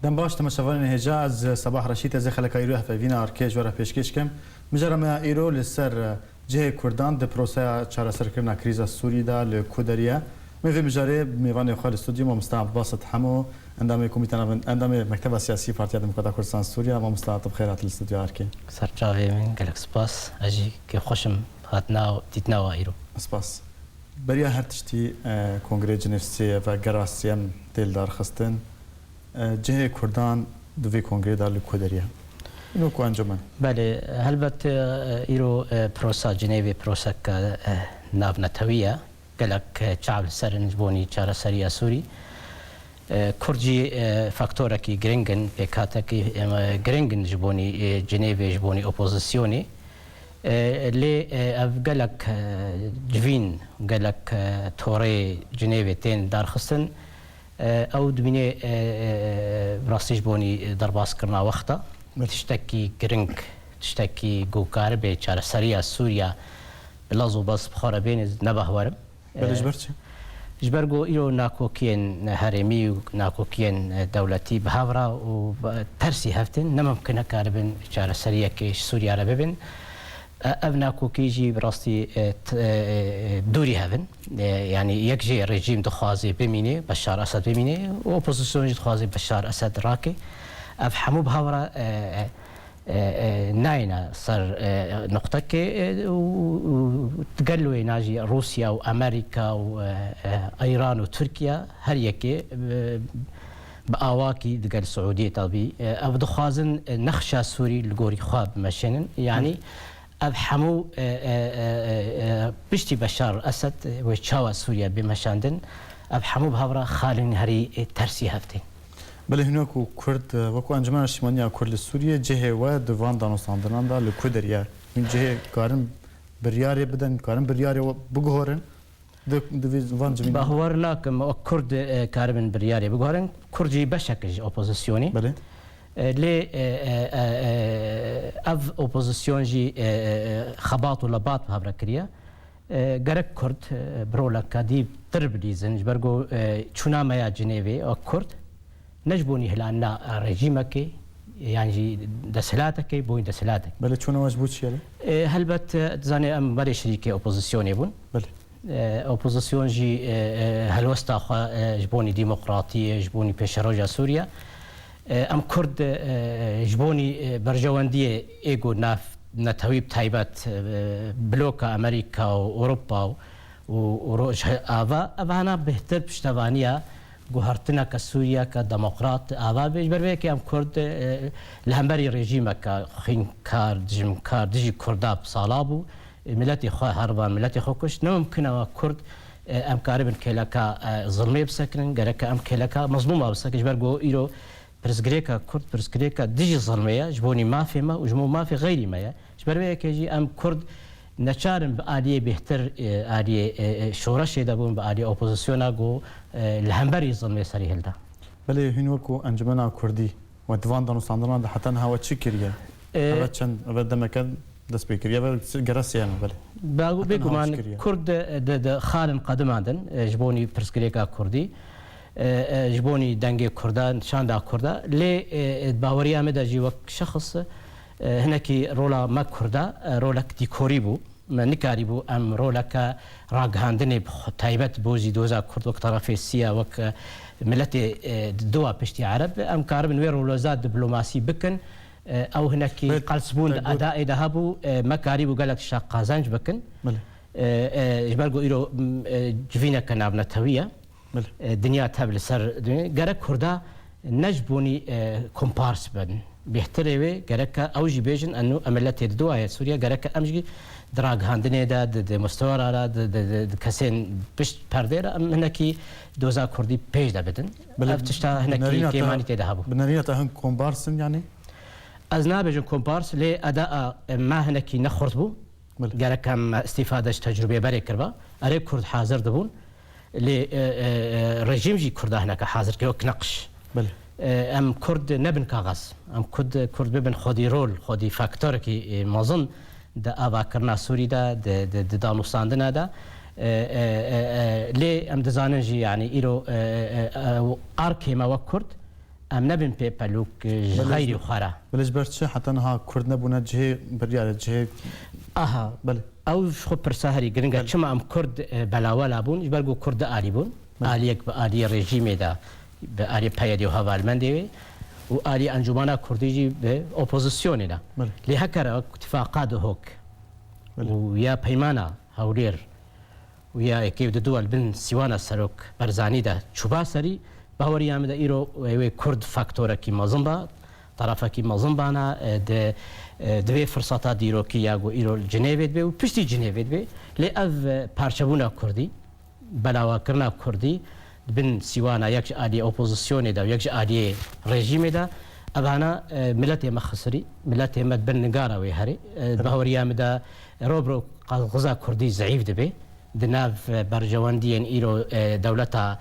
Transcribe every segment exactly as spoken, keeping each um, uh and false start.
Dem baş, temaşevanên hêja, ez Sebah Reşîd, ez ê xeleka îro hevpeyvîna arkê ji we re pêşkêş kim. Mijara me ya îro li ser, e, cihê Kurdan di proseya çareserkirina krîza Sûrî de li ku derê ye. Em ê vê mijarê mêvanê xwe li stûdyo, mamosta Ebdulbasit Hemo, endamê Komîteya Navend-, endamê Mekteba Siyasî Partiya Demokrata Kurdistan Sûriya. Mamosta, tu bi xêr hatî li stûdyoya arkê. Serçavê min, gelek spas. Ez jî kêfxweş im hatina û dîtina we îro. Spas. Beriya her tiştî, e, Kongrê Cinêv sê ve gera sêyem tê lidarxistin. E, cihê Kurdan di vê kongrê de li ku derê ye? Wek encûmen. Belê, helbet, e, îro, e, prosa Cinêvê proseke, e, navnetewî ye. Gelek, e, çav li ser in ji bonî çareseriya Sûrî. E, Kurd jî, e, faktorekî giring in, pêkhatekî, e, giring in ji bonî, e, Cinêvê, ji bonî opozisyonê. E, lê, e, ev gelek, e, civîn, gelek, e, torê Cinêvê tên darxistin. E, ew dibîne, e, e, bi rastî ji bonî derbaskirina wexta. Belê. Tiştekî giring, tiştekî ku karibe çareseriya Sûriya bi lez û bez bi xwe re bêne, ne behwer im. Belê, ji ber çi? Ji ber ku îro nakokiyên herêmî û nakokiyên, e, dewletî bi hev re û bi tersî hev tên, ne mimkun e karibin çareseriyekê ji Sûriya re bibin. E, ev nakokî jî bi rastî, e, t-, e, e, dûrî hev in. E, yanî yek jê rejîm dixwaze bimîne, Beşar Esed bimîne û opozisyon jî dixwaze Beşar Esed rake. Ev hemû bi hev re, e, e, e, e, nayêne ser, e, nuqtekê, e, û, û, û gelo wêna jî Rûsya û Amerîka û, e, e, Îran û Tirkiye her yekê, e, bi awakî digel Siûdiyê tabî, e, ev dixwazin, e, nexşa Sûrî li gorî xwe bimeşênin. Yanî ev hemû, e, e, e, e, e, piştî Beşar Esed, e, wê çawa Sûriye bê meşandin, ev hemû bi hev re xalên herî, e, tersî hev tên. Belê, hûn wekû Kurd, e, wekû Encûmena Niştimaniya Kurd li Sûriyê cihê we di van danûstandinan de li ku derê ye? Hûn cihê karin biryarê bidin, karin biryarê we biguhorin? Di, di vî van civîn. Bawer nakim, o Kurd, e, karibin biryarê biguherin. Kurd jî beşek ji opozisyonê. Belê. E, lê, e, e, e, e, ev opozisyon jî, e, e, e, xebat û lebat bi hev re kiriye. E, gerek Kurd, e, bi roleka dî tir bilîzin, ji ber ku, e, çûna me ya Cinêvê, o Kurd, ne ji bonî hilanina rejîmekê, yan jî desthilatekê, boyî desthilatekê. Belê, çûna we ji bo çi ye lê? E, helbet, e, dizanê em berê şirîkê opozisyonê bûn. Belê. E, opozisyon jî, e, e, helwesta xwe, e, ji bonî demokratiyê, ji bonî pêşeroja Sûriye. E, em Kurd, e, ji bonî, e, berjewendiyê ê ku nav netewî bi taybet, e, bloka Amerîka û Ewropa û û, û Rojava, ev hana bêhtir piştevaniya guhertineke Sûriyeke demokrat ava bê. Ji ber vê yekê em Kurd, e, li hemberî rejîmeke xwînkar, dijimkar, dijî Kurda bi sala bû. E, miletê xwe herivan, miletê xwe kuşt. Ne mimkin e we Kurd, e, em karibin kêleka, e, zilmê bisekinin, gereke em kêleka mezlûma bisekin. Ji ber ku îro pirsgirêka Kurd, pirsgirêka dijî zilmê ye, ji bonî mafê me û ji bo mafê xeyrî me ye. Ji ber vê yekê jî em Kurd neçar in bi aliyê bêhtir, e, aliyê, e, e, şoreşê de bûn, bi aliyê opozisyona ku, e, li hemberî zilmê serî hilda. Belê, hûn wekû Encûmena Kurdî we di van danûstandinan de heta niha we çi kiriye? E, Eve çend, eve demeke dest pê kiriye, eve gere sêyem e, belê. Ba-, Heta niha we çi bêguman kiriye? Kurd di, di, di xalin qedimandin, e, ji bonî pirsgirêka Kurdî, e, e, ji bonî dengê Kurda, şanda Kurda. Lê, e, e, baweriya me de jî wek şexs, e, hinekî rola me Kurda, e, rolek dîkorî bû. Me nikarîbû em roleke ragihandinê bi xwe taybet bo jî doza Kurd wek terefê Sîya, wek, e, miletê, e, diwa piştî Ereb, em karibin wê roloza diplomasî bikin. E, ew hinekî Belê, qelsbûn di te got. edaê de hebû, e, me karîbû gelek tişta qazenc bikin. Belê. E, e, ji ber ku îro, m, e, civîneke navnetewî ye. Belê. E, dinya tev li ser dinya. Gerek Kurda ne ji bonî, e, kompars bin. Bêhtirê wê gereke ew jî bêjin, eno em miletê diduwa ye Sûriye, gereke em jî di ragihandinê de, di, di mustewara re, di, di, di, di kesên pişt perdê re em hinekî doza Kurdî pêş de bidin. Belê, Ev tişta hinekî binêrîna te, kêmanî tê de hebû. Binêrîna te hin kompars in, yanî? Ez nabêjim kompars, lê eda a, e, me hinekî ne xurt bû. Belê. Gerek em îstîfade ji tecrûbê berê kirba. Erê Kurd hazir dibûn. Lê, e, e, e, rejîm jî Kurda hineke hazir kir wek neqş. Belê. E, em Kurd nebin kaxez. Em Kurd, Kurd bibin xwedî rol, xwedî faktorekî, e, mezin di avakirina Sûrî de, di, di, di danûstandina de. E, e, e, e, lê em dizanin jî, yanî îro, e, e, e, arkê me wek Kurd, em nebin pê pelûk, e, ji Belê xeyrî ji xwe re. Belê ji ber çi heta niha Kurd nebûne cihê biryarê, cihê Aha. Belê. Ew ji xwe pirsa herî giring e. Belê. Çima em Kurd, e, belawela bûn? Ji ber ku Kurd du alî bûn. Belê. Aliyek bi aliyê rejîmê de, bi aliyê P Y D û hevalbendê wê û aliyê Encûmana Kurdî jî bi opozisyonê de. Belê. Lê heke re wek tifaqa Duhok Belê. û ya peymana Hewlêr û ya yekê û du li bin sîwana Serok Barzanî de çûba serî, baweriya min de îro wê Kurd faktorekî mezin ba, tarafekî mezin bana, e, di, e, di vê firseta dîrokî ya ku îro li Cinêvê dibe û piştî Cinêvê dibe. Lê ev, e, parçebûna Kurdî, belawakirina Kurdî di bin sîwana yek ji aliyê opozisyonê de û yek ji aliyê rejîmê de, evana, e, miletê me xisirî, miletê me di bin nigara wê herê. E, Tabii. Baweriya min de ro bi ro qaxiza Kurdî zeîf dibe. Di nav, e, berjewendiyên îro, e, dewleta,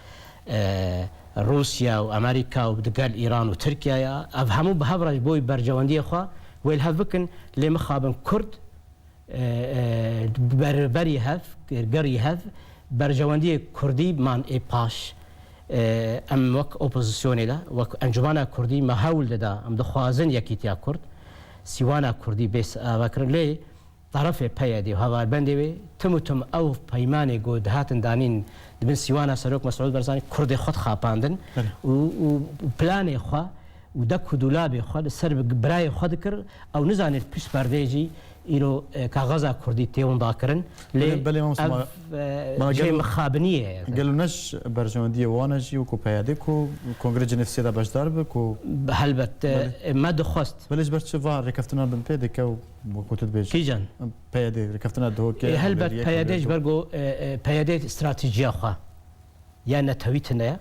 e, Rûsya û Amerîka û digel Îran û Tirkiye ya. Ev hemû bi hev re ji bo berjewendiyê xwe wê li hev bikin, lê mixabin Kurd, e, e, ber-, berî hev, gerî hev, berjewendiyê Kurdî man ê paş. E, em wek opozisyonê de, wek Encûmana Kurdî me hewl dida, em dixwazin yekîtiya Kurd, sîwana Kurdî bê s-, ava kirin. Lê tarafê P Y D û hevalbendê wê tim û tim ew peymanê ku dihatin danîn di bin sîwana Serok Mesûd Barzanî Kurdê xwe dixapandin Belê. û, û, û planê xwe û dek û dûlabê xwe li ser bi-, birayê xwe dikir, ew nizanê li pişt perdê jî îro, e, kaxeza Kurdî tê winda kirin. Lê Belê, belê, mamoste, ev, ma-, e, ma cihê gelo, mixabiniyê ye. Gelo ne ji berjewendiyê wan e jî wekû P Y D ku Kongrê Cinîv sê de beşdar bi ku Helbet, e, Belê. me dixwest. Belê ji ber çi va rêkeftina bin pê dike û wekû tu dibêjî? Kîjan? P Y D rêkeftina Duhokê, E, helbet Hewlêriyê, P Y D Hewlêrê ji ber ku, e, e, P Y D stratejiya xwe ya netewî tune ye.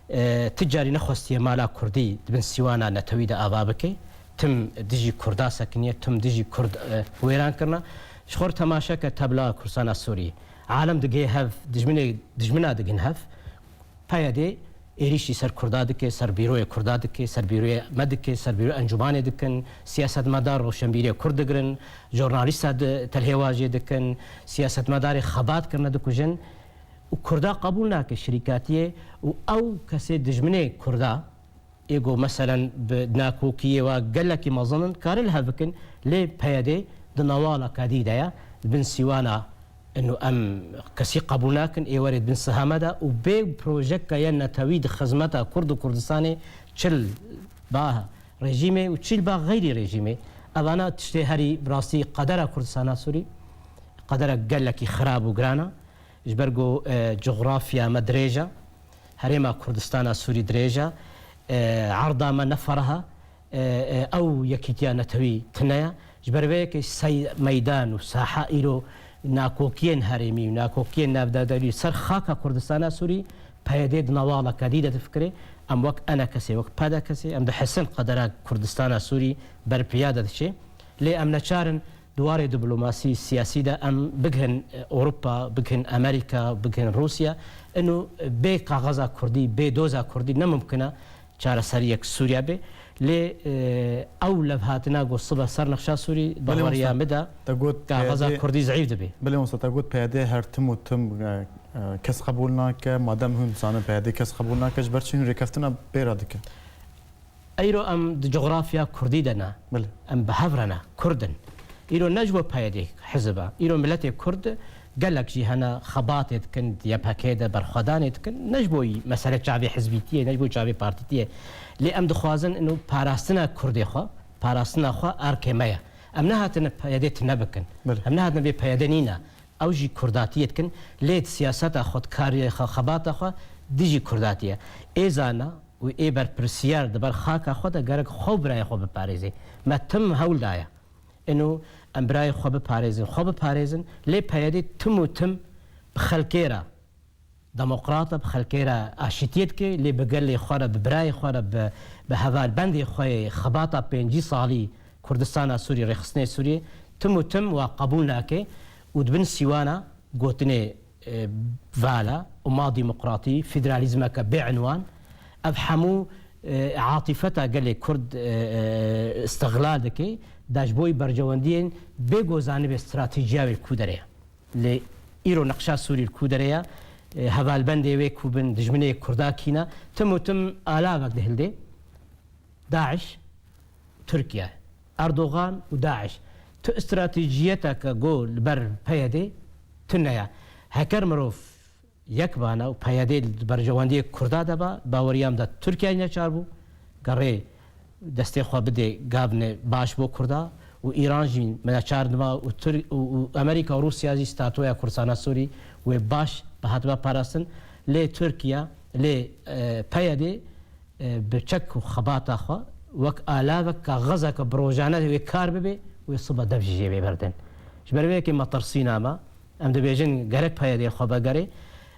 E, ti carî nexwestiye mala Kurdî di bin sîwana netewî de ava bike. Tim dijî Kurda sekiniye, tim dijî Kurd, e, wêran kirine. Ji xwe re temaşe ke tebla Kurdistana Sûrî. Alem digê hev, dijminê, dijmina digin hev. P Y D êrîşî ser Kurda dike, ser bîroyê Kurda dike, ser bîroyê me dike, ser bîroyê encûmanê dikin, siyasetmedar, roşenbîrê Kurd digirin, jornalîsta di telhêwajê dikin, siyasetmedarê xebat kirine dikujin. Û Kurda qebûl nake şirîkatiyê û ew kesê dijminê Kurda, ê ku meselen bi nakokiyê wa gelekî mezin in, karin li hev bikin, lê P Y D di newaleke dî de ye, di bin sîwana inu em kesî qebûl nakin, ê werê di bin sihame de û bê projekeke ye netewî di xizmeta Kurd û Kurdistanê çi li ba rejîmê û çi li ba xeyrî rejîmê. Evana tiştê herî bi rastî qedera Kurdistana Sûrî, qedera gelekî xirab û giran e. Ji ber ku, e, cografya me dirêj e, herêma Kurdistana Sûrî dirêj e, e, erda me ne fereh e, e, e, ew yekîtiya netewî tune ye. Ji ber vê yekê sey-, meydan û saha îro nakokiyên herêmî û nakokiyên navdewletî ser xaka Kurdistana Sûrî, P Y D di newaleke dî de difikire. Em wek E N K S'ê, wek P D K S'ê, em dihisin qedera Kurdistana Sûrî ber piya de diçe. Lê em neçar in di warê diplomasî, siyasî de em bigihin, e, Ewropa, bigihin Amerîka, bigihin Rûsya. Ino bê kaxeza Kurdî, bê doza Kurdî ne mimkin e çareseriyek Sûriye bê. Lê, e, ew levhatina ku sibe ser nexşa Sûrî, Belê, baweriya mamoste, min de te got kaxeza P Y D Kurdî zeîf dibe. Belê, mamoste, te got P Y D her tim û tim, e, e, kes qebûl nake, madem hûn dizanin P Y D kes qebûl nake, ji ber çi hûn rêkeftina bê re dikin? Eyro em di cografya Kurdî de ne. Belê. Em bi hev re ne. Kurd in. Îro ne ji bo P Y D hizib e. Îro miletê Kurd gelek jî hene xebatê dikin, di Y P G de berxwedanê dikin. Ne ji bo mesele çavê hizbîtiyê, ne ji bo çavê partîtiyê. Lê em dixwazin ino parastina Kurdê xwe, parastina xwe erkê me ye. Em nehatine P Y D tune bikin. Belê. Em nehatine bê P Y D nîne. Ew jî Kurdatiyê dikin. Lê di siyaseta xwe, di karê xwe, xebata xwe dijî Kurdatiyê. Ê zana û ê berpirsiyar di ber xaka xwe de gerek xwe û birayê xwe biparêzê. Me tim hewl daye. Ino em birayê xwe biparêzin, xwe biparêzin, lê P Y D tim û tim bi xelkê re demokrat e, bi xelkê re aşîtiyê dike, lê bi gelê xwe re, bi birayê xwe re, bi, bi hevalbendê xwe yê xebata pêncî salî Kurdistana Sûrî, rêxistinê Sûrî, tim û tim wa qebûl nake û di bin sîwana gotinê, e, vala û ma demokratî, federalîzmeke bê enwan, ev hemû, e, atîfeta gelê Kurd, e, e, îstixlal dike, da ji bo berjewendiyên bê ku zanibê stratejiya wê li ku derê ye. Lê îro neqşa Sûrî li ku derê ye, e, hevalbendê wê ku bin, dijminê Kurda kî ne, tim û tim alavek dihildê. DAIŞ, Tirkiye. Erdogan û DAIŞ. Tu stratejiyeteke go li ber PYDê tune ye. Heker mirov yek bana û PYDê li berjewendiyê Kurda de ba, baweriya min de Tirkiye neçar bû, gerê destê xwe bidê gavne baş bo Kurda û Îran jî neçar diba û Tir-, û, û Amerîka û Rûsya jî statuya Kurdistana Sûrî wê baş bihatiba parastin. Lê Tirkiye, lê, e, PYDê, e, bi çek û xebata xwe wek alavek, kaxezeke bi rojane wê kar bibe, wê sibe dev jî jê bê berdin. Ji ber vê yekê me tirsîna me, em dibêjin gerek PYDê xwe vegerê.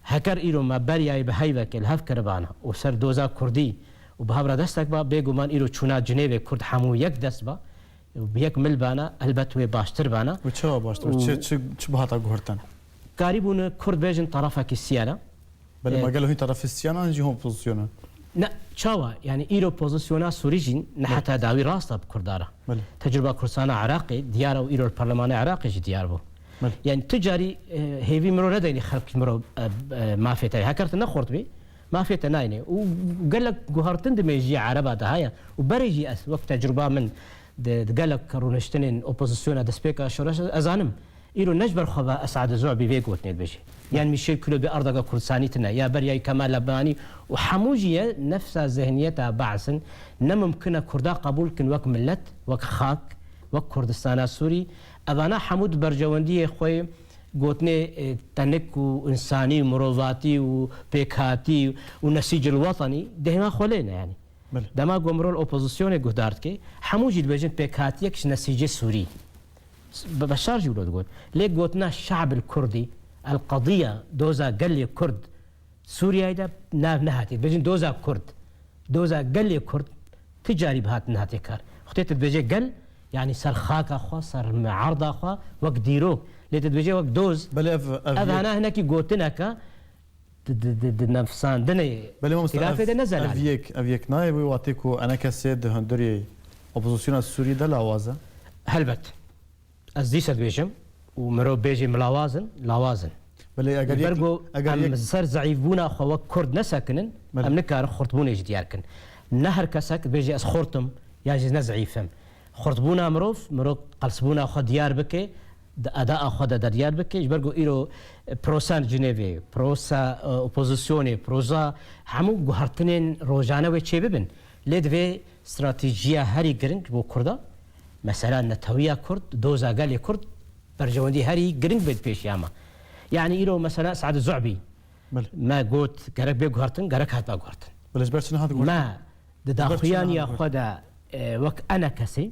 Heker îro me beriyayê bi heyvekê li hev kiribana û ser doza Kurdî û bi hev re destek ba, bêguman îro çûna Cinêvê Kurd hemû yek dest ba û bi yek mil bana, helbet wê baştir bana. Û çawa baştir? Û Çi, çi, çi bihata guhertin? Karîbûne Kurd bêjin terefekî siyana. Belê, Ee, ma gelo hîn terefê siyana an jî hon pozisyona? Ne, çawa? Yani îro pozisyona Sûrî jî ne Belê. heta dawî rast e bi Kurda re. Belê. Tecrûba Kurdistana Iraqê diyar e û îro li Perlemana Iraqê jî diyar bû. Belê. Yani tu carî, e, hêvî miro nedeyî xelk miro, e, e, mafê te. Heker tu nexurt bî, mafê te nayne. Û gelek guhartin di mêjiyê Ereba de haya. Û berê jî ez wek tecrûba min di, di gelek rûniştinên opozisyona destpêka şoreş ez zanim. Îro ne ji ber xwe ve Esad Zu'bî vê gotinê dibêje. Yan Mîşel Kulo bi erdega Kurdistanî tine, ya beriyayî Kemal Lebnanî û hemû jî ye nefsa zihniyeta Baas in, ne mimkin e Kurda qebûl kin wek milet, wek xak, wek Kurdistana Sûrî. Evana hemû di berjewendiyê xwe yê gotinê, e, tenik û însanî û mirovatî û pêkhatî û nesîcil wetenî dehna xwe lê ne yanî. Belê. Dema ku mirov li opozisyonê guhdar dike, hemû jî dibêjin pêkhatiyek ji nesîcê Sûrî. Be-, Beşar jî wilo digot. Lê gotina şe'bil Kurdî, el qediya, doza gelê Kurd, Sûriyeyê de nav nehatî. Dibêjin doza Kurd. Doza gelê Kurd ti carî bihat nehatê kar. Xwedê tu dibêje gel, yanî ser xaka xwe, ser erda xwe, wek dîrok. Lê tu dibêje wek doz. Belê ev, ev Ev yek hana hinekî gotineke di, di, di, di nefsandinê Belê mamosta, xilafê ev, de ne zelal ev e. yek, ev yek nayê wê watê ku enekesê di hundirê opozisyona Sûriyê de lawaz e? Helbet. Ez dîsa dibêjim û mirov bêjê min lawaz in, lawaz in. Belê eger Ji ber yek, ku eger em yek ser zeîfbûna xwe wek Kurd nesekinin, Belê. em nikarin xurtbûnê jî diyar kin. Ne her kesek dibêje ez xurt im ya jî ne zeîf im. Xurtbûna mirov, mirov qelsbûna xwe diyar bike, di edaa xwe de, de diyar bike. Ji ber ku îro, e, prosa Cinêvê, prosa, e, opozisyonê, prosa hemû guhertinên rojane wê çêbibin. Lê divê stratejiya herî giring bo Kurda, mesela netewiya Kurd, doza gelê Kurd, berjewendî herî giring bê di pêşiya me. Yanî îro mesela Esad Zu'bî, Belê. me got gerek bê guhertin, gerek hatiba guhertin. Belê ji ber çi nehat guhertin? Me di Ji ber çi daxuyaniya nehat xwe de, e, wek enekesê,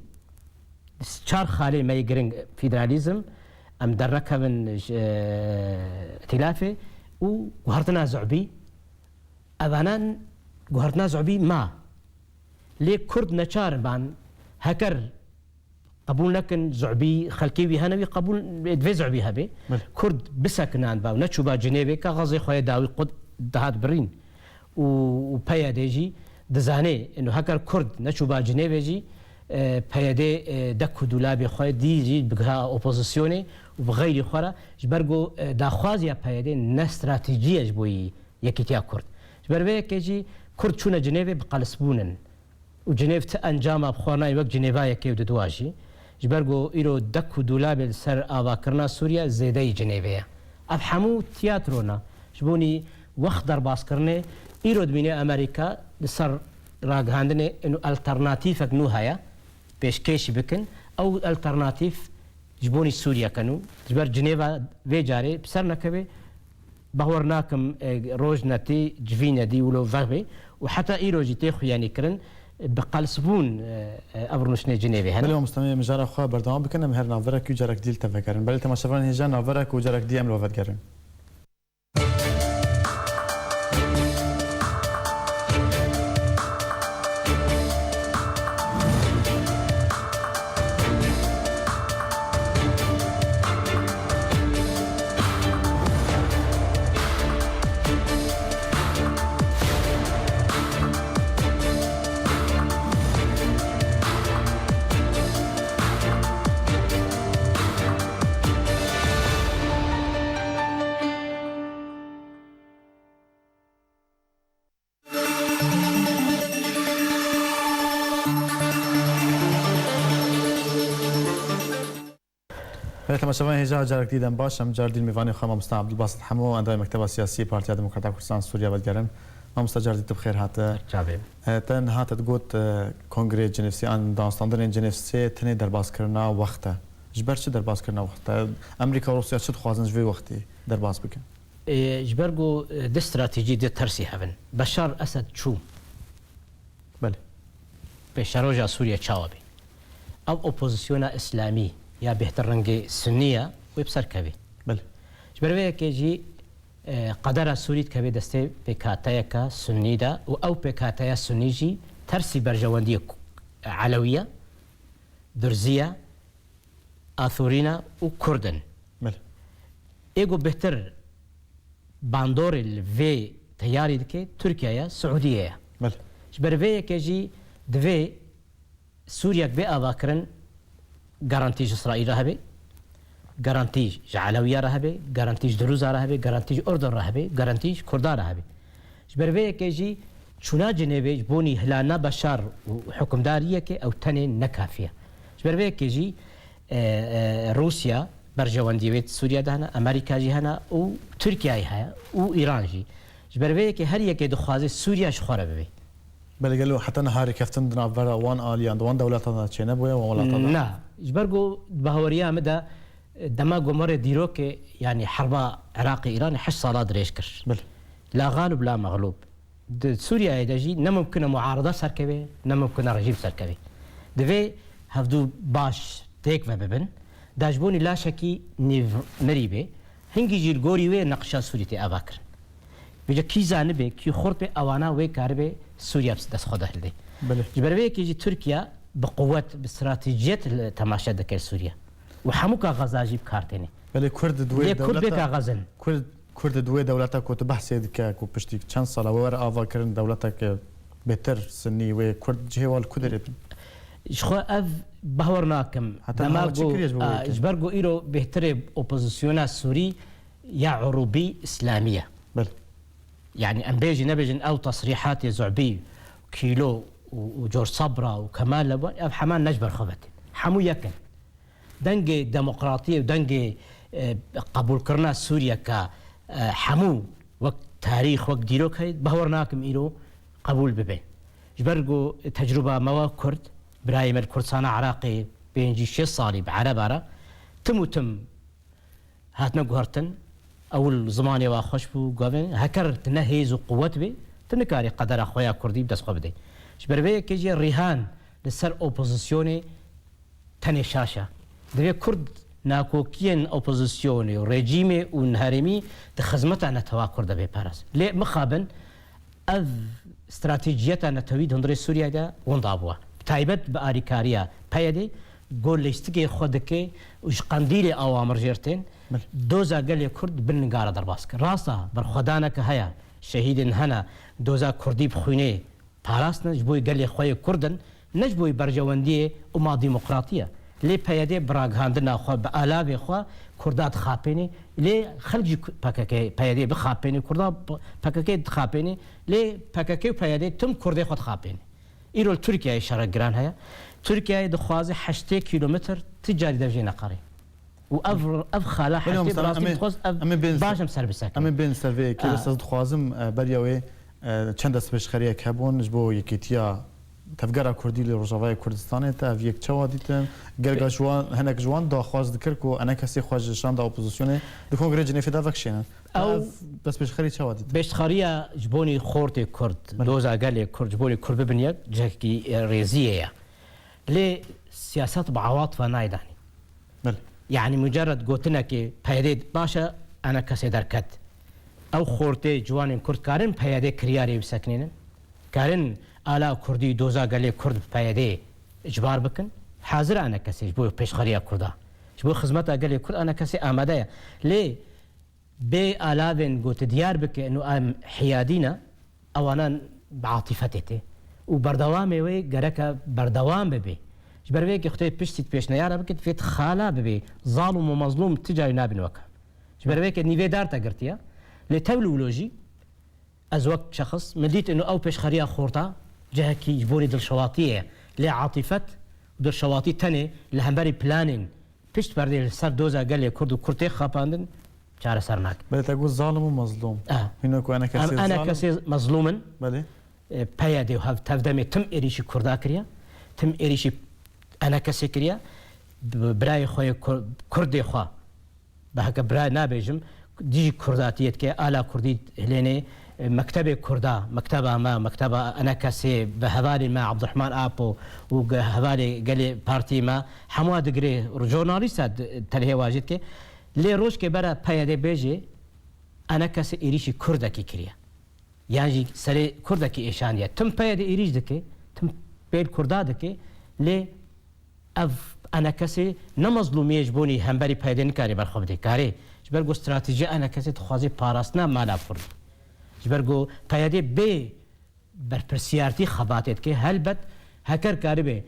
çar xalê me yê giring federalîzm, em dernekevin ji, e, îtîlafê û guhertina Zu'bî, evanan guhertina Zu'bî ma. Lê Kurd neçar ban heker qebûl nekin, Zu'bî, xelkê wî hene wî qebûl, divê Zu'bî hebe. Belê. Kurd bisekinanba û neçûba Cinêvê, kaxezê xwe yê dawî qut dihat birîn. Û, û PYD jî dizanê, ino heker Kurd neçûba Cinêvê jî, e, PYD, e, dek û dûlabê xwe dî jî bigiha opozisyonê û bi xeyrî xwe re, ji ber ku, e, daxwaziya PYD ne stratejî ye ji bo yî. Yekîtiya Kurd. Ji ber vê yekê jî Kurd çûne Cinêvê bi qelsbûn in. Û Cinêv ti encama bi xwe nayê wek Cinêva yekê û diduwa jî. Ji ber ku îro dek û dûlabê li ser avakirina Sûriye zêdeyî Cinêvê ye. Ev hemû tiyatro ne. Ji bo nî wext derbazkirinê îro dibîne Amerîka li ser ragihandinê ino alternatîfek nû heye, pêşkêşî bikin. Ew alternatîf ji bo nî Sûriyeke nû, ji ber Cinêva vê carê bi ser nekeve, Bawer nakim, e, roj netî, civîne dî wilo vexbê û heta îro jî tê xuyanî kirin, e, bi qelsbûn, e, e, ev rûniştinê Cinêvê hene. Belê, mamoste, em mijara xwe berdewam bikin, em her navberekî û carek dî li te vegerin. Belê, temaşevanên hêja navberek û carek dî em li we vedigerin. Belê temaşevanên hêja, carek dî dem baş. Em car dî mêvanê xwe mamosta Abdulbasit Hemo, endamê Mekteba Siyasî yê Partiya Demokrata Kurdistan Sûriye vedigerin. Mamosta, car dî tu bi xêr hate. Çavê. E, te niha te digot, e, Kongreyê Cenevsê an danûstandinên Cenevsê tenê derbaskirina wext e. Ji ber çi derbaskirina wext e? Amerîka û Rûsya çi dixwazin ji vê wextê derbas bikin? E, ji ber ku, e, di stratejî di tersî hev in. Beşar Esed çû. Belê. Pêşeroja Sûriye çawa bê? Ev opozisyona îslamî ya bêhtir rengê sunî ye, wê bi ser kevê. Belê. Ji ber vê yekê jî, e, qedera Sûrî dikeve destê pêkhateyeka sunî de û ew pêkhateya sunî jî tersî berjewendiyê ku-, elewî ye, durzî ye, Athûrî ne û Kurd in. Belê. Ê ku bêhtir bandorê li vê teyarî dike Tirkiye ye, Siûdiye ye. Belê. Ji ber vê yekê jî divê Sûriyek bê avakirin, garantî ji Îsraîl re hebe, garantî ji Elewiya re hebe, garantî ji Dirûza re hebe, garantî ji Urdun re hebe, garantî ji Kurda re hebe. Ji ber vê yekê jî çûna Cinêvê ji bonî hilana Beşar û hukimdariyeke ew tenê ne kafî ye. Ji ber vê yekê jî, e, e, Rûsya berjewendiyê wê di Sûriye de hene, Amerîka jî hene û Tirkiyeyê heye û Îran jî. Ji ber vê yekê her yekê dixwaze Sûriye ji xwe re bibe. Belê gelo heta niha rêkeftin di navbera wan aliyan de, wan dewletan de çênebûye, wan welatan de? Na. Ji ber ku di bahweriya min de, dema ku me rê dîrokê, yanî herba Iraqê Îranê heşt sala dirêj kir. Belê. La galib la mexlûb. Di Sûriyeyê de jî ne mumkin e muarada serkeve, ne mumkin e rejîm serkeve. Divê hevdû baş têk ve bibin, da ji bonî laşekî nêvmirî bê, hingî jî li gorî wê neqşa Sûrî tê ava kirin. Vêca kî zanibe, kî xurt be, ewana wê karibe Sûriye bi dest xwe de hilde. Belê. Ji ber vê yekê jî Tirkiye bi quwet, bi stratejiyet li temaşe dike Sûriye. Û hemû kaxeza jî bi kar têne. Belê Kurd di wê Lê Kurd dewleta, bê kaxez in. Kurd, Kurd di wê dewleta ku tu behsê dike, ku piştî çend sala wê were ava kirin, dewletek bêtir sinî wê Kurd cihê wan li ku derê bin? Ji xwe ev bawer nakim. Heta Dema niha çi ku, kiriye ji bo wê a, yekê? Ji ber ku îro bêhtirê opozisyona Sûrî ya Urûbî Îslamî ye. Belê. Yani em bêjî nebêjin ew tesrîhatê Zu'bî, Kîlo û, û George Sabra û Kemal Lebwan, ev heman ne ji ber xwe ve tê. Hemû yek in. Dengê demokratiyê û dengê, e, qebûlkirina Sûriyeka, e, hemû wek tarîx, wek dîrok heye, bawer nakim îro qebûl bibe. Ji ber ku tecrûba me wa Kurd, birayê me li Kurdistana Iraqê pêncî şêst salî bi Ereba re, tim û tim hatine guhertin, ewil zimanê wa xweş bû, gavên, heker tu ne hêz û quwet bê, tu nikarî qedera xwe ya Kurdî bi dest xwe bidê. Ji ber vê yekê jî rîhan li ser opozisyonê tenê şaş e. Divê Kurd nakokiyên opozisyonê û rejîmê û herêmî di xizmeta netewa Kurd de bê parast. Lê mixabin ev stratejiyeta netewî di hundirê Sûriyeyê de winda bûye. Bi taybet bi alîkariya P Y D'ê, ku lîstikê xwe dike û ji qendîlê awa mir jêr tên, Belê. Doza gelê Kurd bin nigara derbas kir. Rast e, berxwedaneke heye, şehîdên hene, doza Kurdî bi xwînê parastine, ji bo gelê xwe yê Kurd in, ne ji bo berjewendiyê û ma demokratî ye. Lê P Y D bi ragihandina xwe, bi alavê xwe Kurda dixapêne. Lê xelk jî P K K, P Y D bixapêne, Kurda P K K dixapêne. Lê P K K û P Y D tim Kurdê xwe dixapêne. Îro li Tirkiyeyê şerek giran heye. Tirkiye dixwaze heştê kîlometr ti carî dev jê neqerê. Û ev, ev xala Belê, heştê bi rastî em ê, dixwaz ev em ê bên baş ser, em ser bisekin. Em ê bên ser vê yekê. Ha. Bes ez dixwazim, e, beriya wê, e, çend destpêşxeriyek hebûn ji bo yekîtiya tevgera Kurdî li Rojavayê Kurdistanê te ev yek çawa dîtin? Gelek ji wan, hinek ji wan daxwaz dikir ku enekesê xwe ji şanda opozisyonê di Kongrê Cinêfê de vekişênin. Te Ew ev destpêşxerî çawa dîtin? Pêşxeriya ji bonî xortê Kurd, Belê. Doza gelê Kurd, ji bonî Kurd bibin yek, cihekî, e, rêziyê ye. Lê siyaset bi awatfa nayê danî. Belê. Yani mucerred gotinekê P Y D baş e, enekesê derket. Ew xortê ciwanên Kurd karin P Y D kiryarê bisekinînin? Karin ala Kurdî, doza gelê Kurd bi P Y D icbar bikin? Hazir e enekesê ji bo pêşxeriya Kurda, ji bo xizmeta gelê Kurd enekesê amade ye. Lê bê alavên ku tu diyar bike û em hiyadî ne, ewana bi atîfetê tê. Û berdewamê wê gereke berdewam bibe. Ji ber vê yekê xwedê piştî pêşniyara bike, divê xala bibe. Zalûm û mezlûm ti carî nabin weke. Ji ber vê yekê nîvê dar te girtiye. Lê tevlî wilo jî, ez wek şexs, min dît ino ew pêşxeriya xorta cihekî ji borî dilşewatiyê ye. Lê atîfet û dilşewatî tenê li hemberî planên Pişt perdê li ser doza gelê Kurd û Kurd tê xapandin, çareser nake. Belê te got zalim û mezlûm. Ah. Hîna ku enekesê Em zalim. Enekesê mezlûm in. Belê. E, P Y D û hev-, tevdemê tim êrîşî Kurda kiriye. Tim êrîşî enekesê kiriye. B-, birayê xwe yê Kur-, Kurdê xwe. Bi heke bira nabêjim, dijî Kurdatiyê dike, ala Kurdî hilênê, e, mektebê Kurda, mekteba me, mekteba enekesê, bi hevalê me Abdurrahman Apo û ge-, hevalê gelê partiyê me, hemûa digirê, jurnalîst e, di-, telhê wa jî dike. Lê rojkê bera P Y D bêjê, enekesê êrîşî Kurdekî kiriye. Yan jî serê Kurdekî êşaniye. Tim P Y D êrîş dike, tim pêl Kurda dike, lê ev enekesê ne mezlûmiyê ji bonî hemberî P Y D nikarê berxwe bidê. Karê, ji ber ku stratejiya enekesê dixwazê parastina mala Kurd. Ji ber ku P Y D bê berpirsiyartî xebatê dike, helbet heker karibe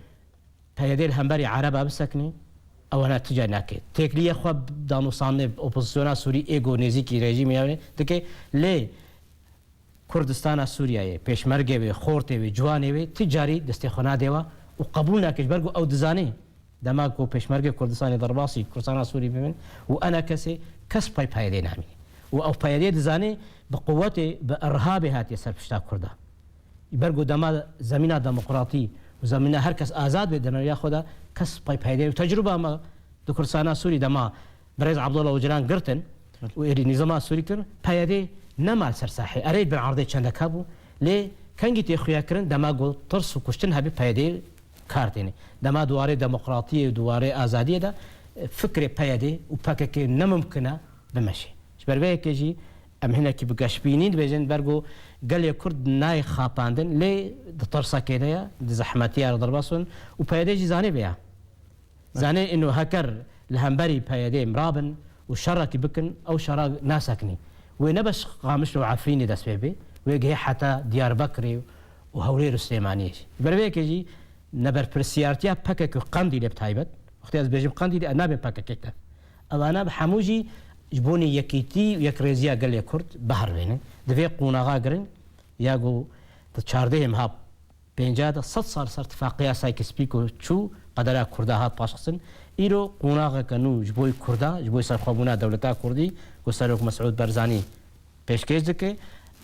P Y D li hemberî Ereba bisekine, ewana tu cay nake. Têkiliyê xwe danûsandinê opozisyona Sûrî ê ku nêzîkî rejîmê ye dike, lê Kurdistana Sûriyeyê, pêşmergê wê, xortê wê, ciwanê wê, tu carî destê xwe nade wa û qebûl nake, ji ber ku ew dizane, dema ku pêşmergê Kurdistanê derbasî Kurdistana Sûrî bibin û enekesê, kes pey P Y D'ê namîne. Û ew P Y D'ê dizane bi quwetê, bi irhabê hatiye ser pişta Kurda. Ji ber ku dema zemîna demokratî û zemîna her kes azad bê di navya xwe de, kes pey P Y D'ê û tecrûba me di Kurdistana Sûrî dema Birêz Abdullah Ocalan girtin û êrî nîzama Sûrî kirin, P Y D nema li ser sahê. Erê bin erdê çendek hebû, lê kengî tê xuyakirin dema ku tirs û kuştin hebî P Y D kar têne. Dema di warê demokratiyê û di warê azadiyê de, e, fikrê P Y D û P K K ne mimkin e bimeşe. Ji ber vê yekê jî em hinekî bi geşbînî dibêjin, ber ku gelê Kurd nayê xapandin, lê di tirsekê de ye, di zehmetiya re derbas in û P Y D jî zanê vê ya. Zanê ino heker li hemberî P Y D'ê mirabin û şerekî bikin, ew şera nasekinî. Wê ne bes Qamişlo û Efrînê dest pê bê, wê gihê heta Diyarbekirê û Hewlêr û Silêmaniyê jî. Ji ber vê yekê jî neberpirsiyartiya P K K û Qendîlê bi taybet, wextê ez bêjim Qendîlê, ez nabêm P K K te. Evana bi hemû jî ji bonî yekîtî û yekrêziya gelê Kurd behr bênin. Di vê qonaxa giring ya ku di çardehê meha pêncî de sed sal ser tifaqiya Sykes-Picot çû, qedera Kurda hat paşxistin. Îro qonaxeke nû ji bo Kurda, ji bo serxwebûna dewleta Kurdî ku Serok Mesûd Barzanî pêşkêş dike.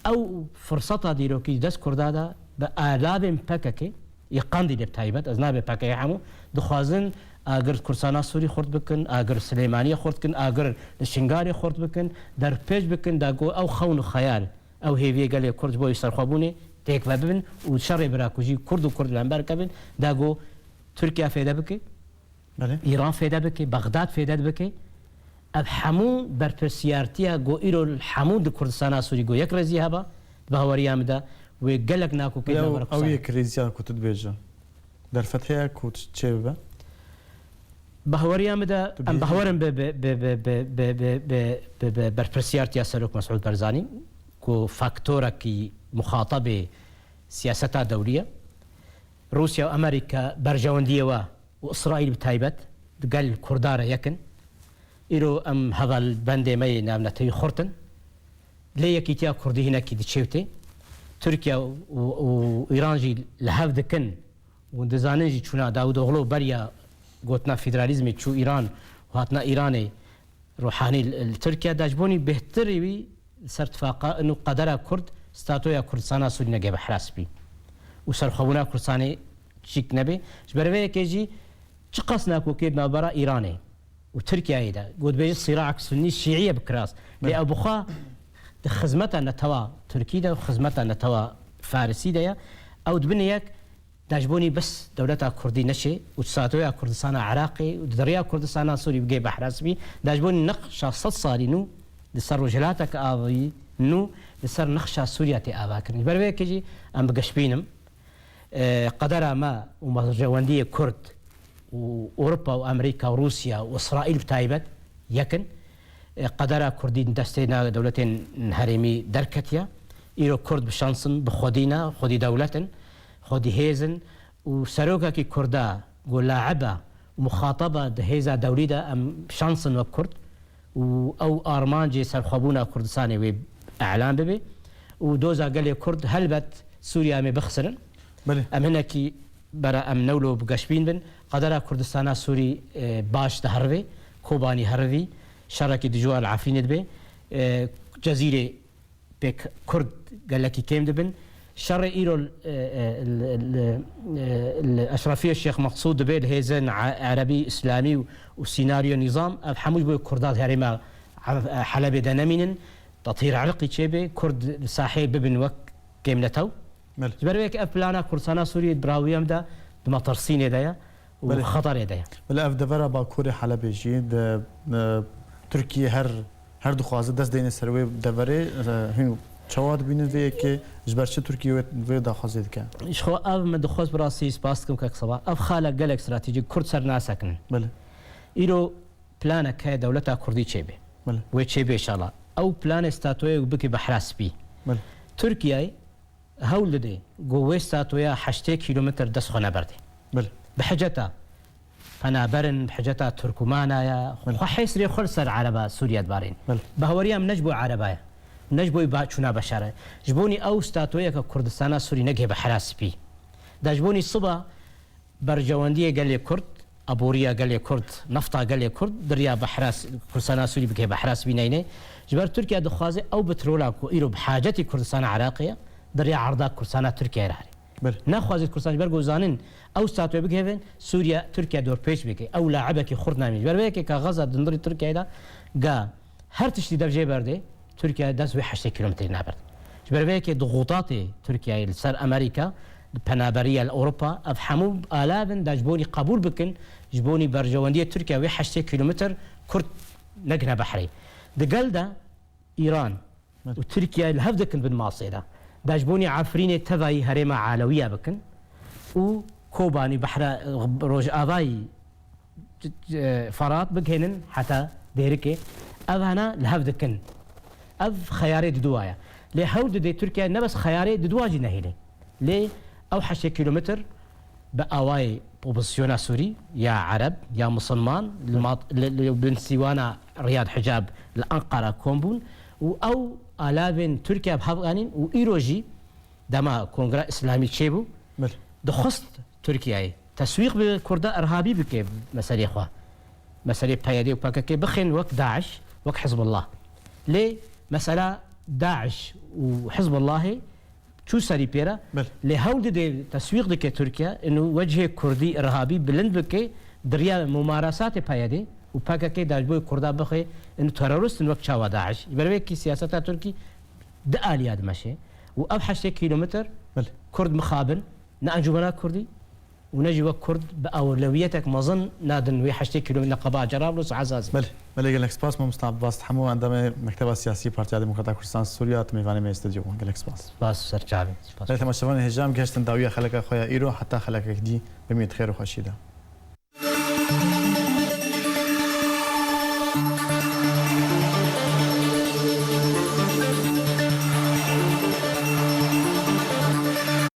Ew firseta dîrokî dest Kurda de bi alavên P K K yê Qendîlê bi taybet, ez nabê P K K hemû, dixwazin agir Kurdistana Sûrî xurt bikin, agir Silêmaniyê xurt bikin, agir li Şingalê xurt bikin, derpêç bikin, da ku ew xewn û xeyal, ew hêviyê gelê Kurd ji bo serxwebûnê têk ve bibin û şerê birakujî Kurd û Kurd li hember kevin, da ku Tirkiye fêde bike, Belê. Îran fêde bike, Bexdad fêde bike. Ev hemû berpirsiyartiya ku îro hemû di Kurdistana Sûrî ku yekrêzî heba, di baweriya min de wê gelek nakokê Ew, naber ew qisay. Yekrêziya ku tu dibêje, derfet heye ku çê bibe? Bahweriya min de Tu em bêjî. Bahwerin bi, bi, bi berpirsiyartiya Serok Mesûd Barzanî ku faktorekî muxatabê siyaseta dewlî ye. Rûsya û Amerîka berjewendiyê we û Îsraîl bi taybet di gel Kurda re yek in. Îro em hevalbendê me yê navnetewî xurt in. Lê yekîtiya Kurdî hinekî diçe û tê. Tirkiye û, û Îran jî li hev dikin û dizanin jî çûna Dawûdoglu beriya gotina federalîzmê çû Îran û hatina Îranê Ruhanî li, li Tirkiye de ji bonî bêhtirî wî li ser tifaqa û qedera Kurd, statoya Kurdistana Sûrî neke bi hira spî û serxwebûna Kurdistanê çîk nebe. Ji ber vê yekê jî çiqas nakokê di navbera Îranê û Tirkiyeyê de, ku dibêje sîraek sunnî şîî ye bi kiras. Lê Belê. Ew bi xwe di xizmeta netewa Tirkî de û xizmeta netewa Farisî de ye. Ew di binê yek da ji bonî bes dewleta Kurdî neşê û statoya Kurdistana Iraqê û di riya Kurdistana Sûrî bigê behra sibî, da ji bonî nexşa sed salî nû di ser rojhilateke avayî nû li ser nexşa Sûriya tê avakirin. Ji ber vê yekê jî em bi geşbîn in. E, qedera me û mercewendiyê Kurd û Ewropa û Amerîka û Rûsya û Îsraîl bi taybet yek in. E, qedera Kurdî di destê na dewletên herêmî derketiye. Îro Kurd bi şans in, bi xwedî ne, xwedî dewlet in, xwedî hêz in û serokekî Kurda ku laib e û muxatab e di hêza dewlî de, em şans in wek Kurd û ew armancê serxwebûna Kurdistanê wê elan bibe û doza gelê Kurd helbet Sûriya em ê bixisirin. Belê. Em hinekî Bera em newlo bi geşbîn bin, qedera Kurdistana Sûrî, e, baş diherivê, Kobanî herivî, şerekî dijû El Efrînê dibe, e, Cezîrê pêk Kurd gelekî kêm dibin. Şerê îro, e, e, li, li, e, li Eşrefiyê Şêx Meqsûd dibe, li hêzên e-, erebî, îslamî û, û sînaryo nîzam, ev hemû ji bo Kurda di herêma, e, Helebê de nemînin. Tetîr irqî çêbe, Kurd li sahê bibin wek kêmnetew. Belê. Ji ber wê yekê ev plana Kurdistana Sûriyê di birawiya me de di metirsînê de ye û Belê. xeterê de ye. Belê, ev devera Bakurê Helebê jî di, e, Tirkiye her, her dixwaze dest deyne ser wê deverê, e, hûn çawa dibînin vê yekê, ji ber çi Tirkiye wê, vê daxwazê dike? Ji xwe ev min dixwest bi rastî spas dikim kek Seba. Ev xala gelek stratejîk Kurd ser nasekinin. Belê. Îro planek heye dewleta Kurdî çêbe. Belê. Wê çêbe inşallah. Ew planê statoyê bike Behra Spî. Belê. Tirkiyeyê hewl dide ku wê statoya heştê kîlometr dest xwe neberde. Belê. Bi hiceta penaberin, bi hiceta Tirkmana ya, Belê. xwe hêsrê xwe li ser Ereba Sûriye dibarên. Belê. Bahweriya min ne ji bo Ereba ye. Ne ji bo ba-, çûna beşer e. Ji bonî ew statoyeke Kurdistana Sûrî neke Behra Spî. Da ji bonî siba berjewendiyê gelê Kurd, aboriya gelê Kurd, nefta gelê Kurd, di riya Behra S-, Kurdistana Sûrî bike Behra Spî neyne. Ji ber Tirkiye dixwaze ew petrola ku îro bi hacetî Kurdistana Iraqê ye, di riya erda Kurdistana Tirkiye re herê. Belê. Naxwaze Kurdistan ji ber ku zanin ew statuye bigihevin, Sûriye, Tirkiye dorpêç bike. Ew laibekî xurt namîne. Ji ber vê yekê ka Gaza dindirî Tirkiyeyê de ga her tiştî dev jê berdê, Tirkiye dest wê heştê kîlometrê naberd. Ji ber vê yekê dixûtatê Tirkiyeyê li ser Amerîka, li penaberiya li Ewropa, ev hemû alav in da ji bonî qebûl bikin, ji bonî berjewendiyê Tirkiye wê heştê kîlometr Kurd negine behrê. Di gel de Îran Evet. û Tirkiye li hev dikin bin masê de. Da ji bonî Efrînê tevayî herêma Alewiya bikin û Kobanî behra, rojavayî, e, Ferat bigihênin heta Dêrikê. Ev hena li hev dikin. Ev xeyarê diduwa ye. Lê hewl dide Tirkiye ne bes xeyarê diduwa jî nehêle. Lê ew heştê kîlometr bi awayê opozisyona Sûrî, ya Ereb, ya Misilman, li mat-, li, li bin sîwana Riyad Hicab li Ankara kom bûn û ew alavên Tirkiye bi hev anîn û îro jî dema Kongra Îslamî çêbû, Belê. dixwest Tirkiyeyê teswîq bi Kurda irhabî bike meselê xwe. Meselê P Y D û P K K bixên wek DAIŞ, wek Hizbullah. Lê mesela DAIŞ û Hizbullahê çû serî pê re, Belê. lê hewl dide teswîq dike Tirkiye, inu wecihê Kurdî irhabî bilind bike, di riya mumarasatê P Y D û P K K da ji bo Kurda bixe, inu terorist in wek çawa DAIŞ. Ji ber wê yekê siyaseta Tirkî di aliya dimeşe û ev heştê kîlometr Belê. Kurd mixabin, ne Encûmena Kurdî û ne jî wek Kurd bi awlewiyetek mezin nadin wê heştê kîlometr neqeba Cerablus û Ezazî. Belê, belê, gelek spas mamosta Abbas Hemo, endamê Mekteba Siyasî Partiya Demokrata Kurdistan Sûriya, tu mêvanê me yê stûdyo bû. Gelek spas. Spas, ser çavê. Spas. Belê, temaşevanê hêja, em gihiştin dawiya xeleka xwe ya îro, heta xelekek dî, bimît xêr û xweşî de.